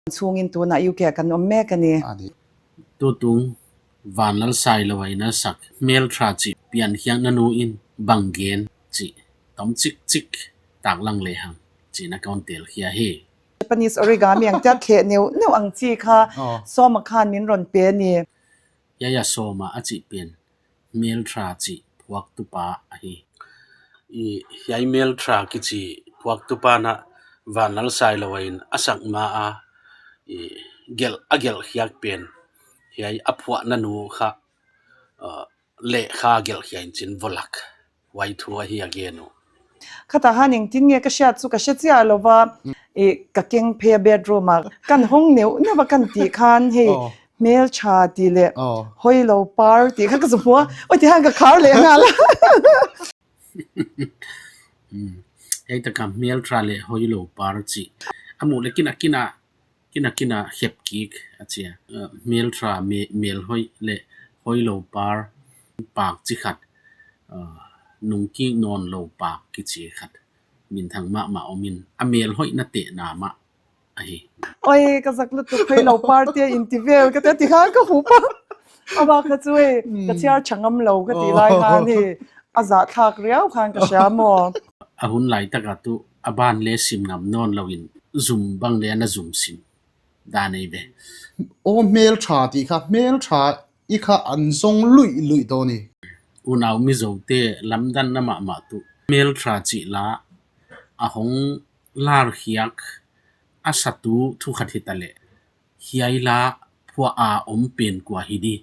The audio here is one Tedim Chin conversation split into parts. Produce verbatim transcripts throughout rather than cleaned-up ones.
Chungin tunah U K ah kan om mek a ni. A ni. Tutung Vanlal Sailova in a sak Hmelṭha cih piankhiakna nu in bang gen cih tom cikcik taklang lehang cihna ka hon telkhia hi. Japanese origami ang ciat khe neu neu ang ci kha. Aw. Sawma khan min ron pe ni. Hiai a Sawma a cih pen Hmelṭha cih phuaktupa ahi. I, hiai Hmelṭha kici phuaktupa na Vanlal Sailova in a sak ma a, i, gelh, a gelhkhiak pen hiai a phuahna nu kha, uh, lehkha gelhkhia in cin volak. Huai thu ahi a gen uh. Kha tahan engtin nge ka hriat chu ka hre ciah lo va, i, ka keng phei a bedroom ah kan hong neu neu va kan tih khan hei, Aw. Hmelṭha ti leh, Aw. Hoilo par ti kha ka zum hua. Oi, ti han ka khar leh ngal. Hmm. Hei taka Hmelṭha leh Hoilo par cih a muh leh kina kina kina kina khep kik a ci a. Uh, Hmelṭha me-, melhoih leh hoilo par pak ci khat, uh, nungkik nawnlo pak kici khat minthang mahmah om in a melhoihna tehna mah ahi. Oi, ka zak lutuk, hoilo par tia in ti vel ka te ti kha ka hup a. A bak kha chu ei, ka Hmm. chiar ṭha ngam lo ka ti lai khan hi. A zahthlak riau khan ka hria maw. A hun laitak ah tuh a ban le sim ngam nawn lo in zum bang le a na zum sim dan ei ve. Aw, Hmelṭha ti kha, Hmelṭha i kha an zong luih luih tawh ni. Unau Mizote lamdanna mahmah tuh Hmelṭha cih la a hong larkhiak a satu thu khat hi ta leh, hiai la phuah a om pen kua hi di,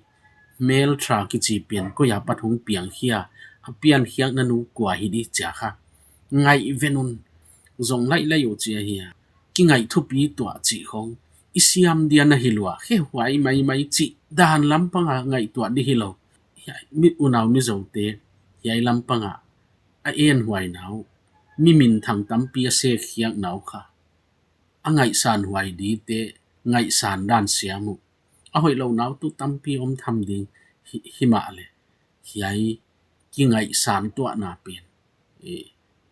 Hmelṭha kici pen koi a pat hong piangkhia, a piankhiakna nu kua hi di ci a kha ngaih ven un, zong laihlai uh ci ahi a. Kingaih thupi tuah cih khong i siam dia na hi lua, khe huai maimai cih dan lampang a ngaihtuah di hi lo. Hiai, mi, unau Mizote hiai lampang a a enhuaina uh, mi minthang tampi a sekkhiakna uh kha a ngaihsan huai dite ngaihsan dan siam uh. A hoih lo nau tuh tampi om tham ding hi, hi mah leh, hiai kingaihsan tuahna pen, eh,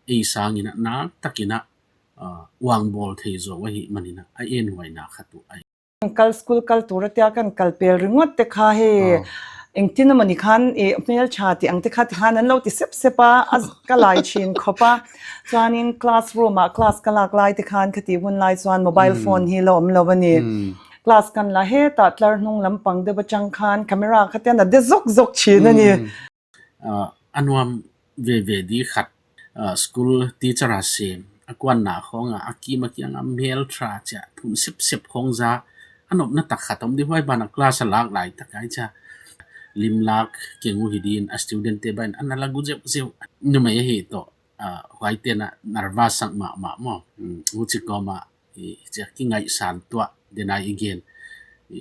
ei sangin a naktakin a, ah, uangbawl thei zaw ahih manin a, a enhuaina khat uh ahi. Kal school kal tur a tia kan kal pel ringawt te kha hi. Ah. Engtin a mani khan, eh, Hmelṭha ti ang te kha ti khan an lo ti sepsep a, a ka lai chin khop a. Chuanin classroom ah class ka lak lai te khan ka ti hun lai chuan mobile Hmm. phone hi lo awm lo a ni. Hmm. Class kan la hetah tlar hnung lampang deuh a chang khan camera kha te an a de zok zok chin a ni. Hmm. Ah, a nuam veve di khat, ah, school teacher a sem, a kuanna khawng a, a kim a kiang a Hmelṭha ciah phun sepsep khawng za, a nopna tak khat om di huai ban a class a lak lai tak ai ciah limlak keng uh hi din a student te ban an a la gu zeuh zeuh numei ahi tawh, ah, huai ten a nervous sak mahmah maw. Hmm, huchi kawm a, i, ciah kingaihsan tuah den ai i gen. I,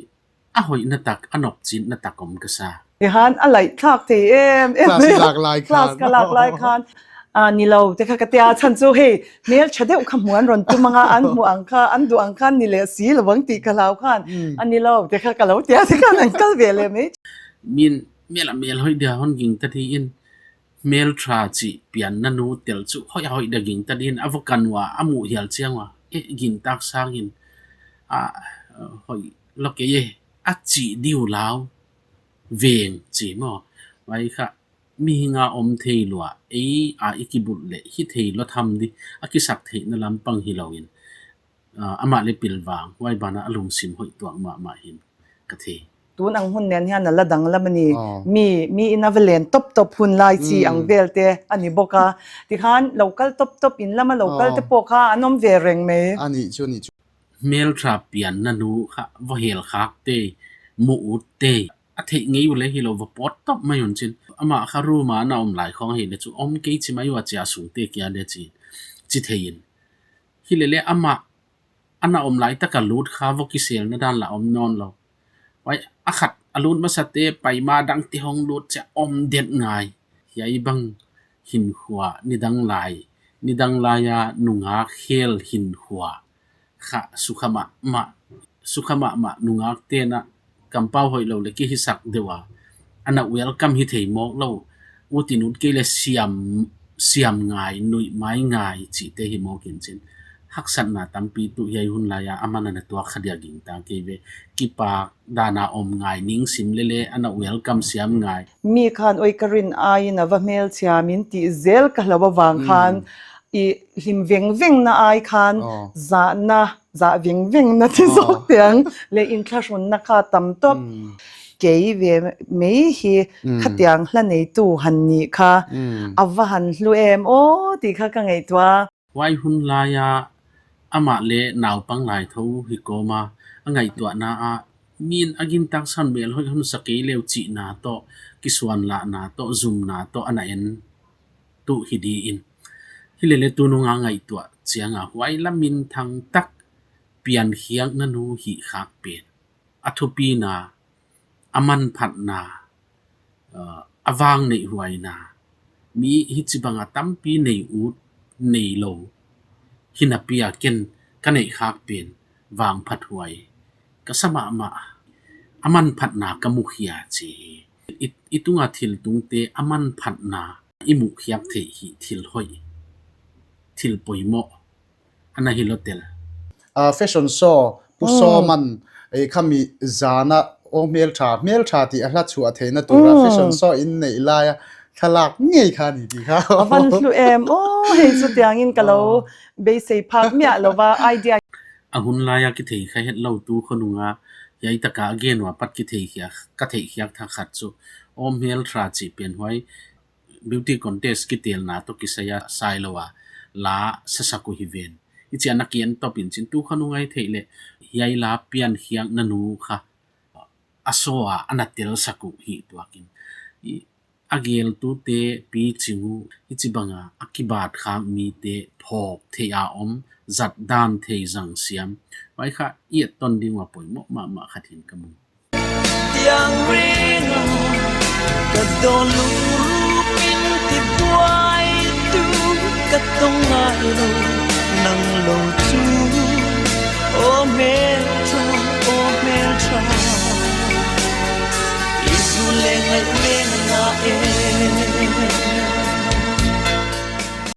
a hoihna tak, a nopchinna tak om ka sa. Tihan a laihthlak thei em em. Class i lak lai khan. Class ka lak lai khan. A, ni lo te kha ka tia chhan chu hei, Hmelṭha deuh kha hmuh an rawn tum ang a, an hmuh ang kha, an duh ang khan ni leh si lo ang tih ka hlau khan. Mm. A ni lo te kha ka lo tia te khan an kal ve lem e. Min mel a mel hoih dia hon ging ta di in, Hmelṭha cih pianna nu tel chu hoih a hoih dia ging ta di in, a va kan ua, a muh hial chiang ua, eh, gintak sangin, a, hoih lo kei e, a cih diu lau veng ci maw. Vai kha, mihing a om thei lua, ei a i kibulh leh hi thei lua tham di, a kisak theihna lampang hi lo in, ah, amah le pilvang, huai ban a lungsim hoih tuak mahmah hi'n ka thei. Tun ang hun nen hian a la dang lam a ni. Ah. Mi, mi in a va len tawp tawp hun lai chi ang vel te a ni bawk a. Tikhan lo kal tawp tawp in lam a lo kal te pawh kha an awm ve reng mai. A nih chu, a nih chu. Hmelṭha pianna nu kha va hel khak te, mu ut te, a theih ngei uh le hi lo, va pawt tawp mai un chin. Amah kha room a na awm lai khawng hi le chu awm kei chi mai uh a, chia sung te kia le chi, chi thei in. Hi le le amah a na awm lai taka lut kha va kiselna dan la awm nawn lo. Vai, a khat a lut masa te pai ma dang te hong lut chia awm det ngai. Hiai bang hinkhua nidang lai, nidang lai a nungak khel hinkhua kha sukha mahmah, sukha mahmah nungak ten a kampau hoih lo le kihisak deuh a, a na welcome hi thei mawk lo. Ut in ut kei le siam, siam ngai, nuih mai ngai chihte hi mawk in chin. haksatna tampi tuh hiai hun lai-a aman a na tuak kha dia gingta kei ve. Kipak dana om ngai, ning sim lele a na welcome siam ngai. Mi khan oi ka rin ai in a va hmel chiam in tih zel ka hlo a vang khan i hlim vengvengna ai khan zahna, zah vengvengna ti zawk tiang le in thlahunna kha tam tawp. Kei ve mei hi khatiang hla neitu han nih kha a va han hlu em aw ti kha ka ngaihtuah. Huai hun lai-a amah le naupang lai tho hi kawma a ngaihtuahna ah min a gintak san mel hoih hon sa kei leu cihna tawh, kisuanlahna tawh, zumna tawh a na en tuh hi di in. Hi lele tununga ngaihtuah cianga huai la minthang tak piankhiakna nu hih khak pen a thupina, a manphatna, a vang neihhuaina, mi hici banga tampi nei ut nei lo hinapi a ken ka neih khak pen vangphat huai ka sa mahmah. A manphatna ka mukhia ci hi. I, i tunga thil tungte a manphatna i muhkhiak theih hi thil hoih, thil poimawh a na hi lo tel. Fashion show, Pu Saw man, khami zana aw hmeltha, hmeltha ti a hla chuah theihna tura fashion show in neih lai-a thlalak ngei kha ni ti kha a van hlu em aw. Hei cu tiangin ka lo beisei phak miah lo va idea. A hun lai-a kithei kha het lo tu khonunga hiai taka a gen ua pat kithei khiak, ka theihkhiak thak khat cu aw hmeltha cih pen huai beauty contest kitelna tawh kisai a sai lo a la sasak uh hi ven. Hici a na kian tawp in cin tu khonunga i theih leh hiai la piankhiakna nu kha a saw a a na telsak uh hi tuakin a geltute picing uh hici banga a kibat khak mite phawk theih a om zat dan thei zang siam. Huai kha i et ton ding ua poimawh mahmah khat hin ka mu. Tiang ring ka dawn lungrup in ti buai tu ka tong ngai lo.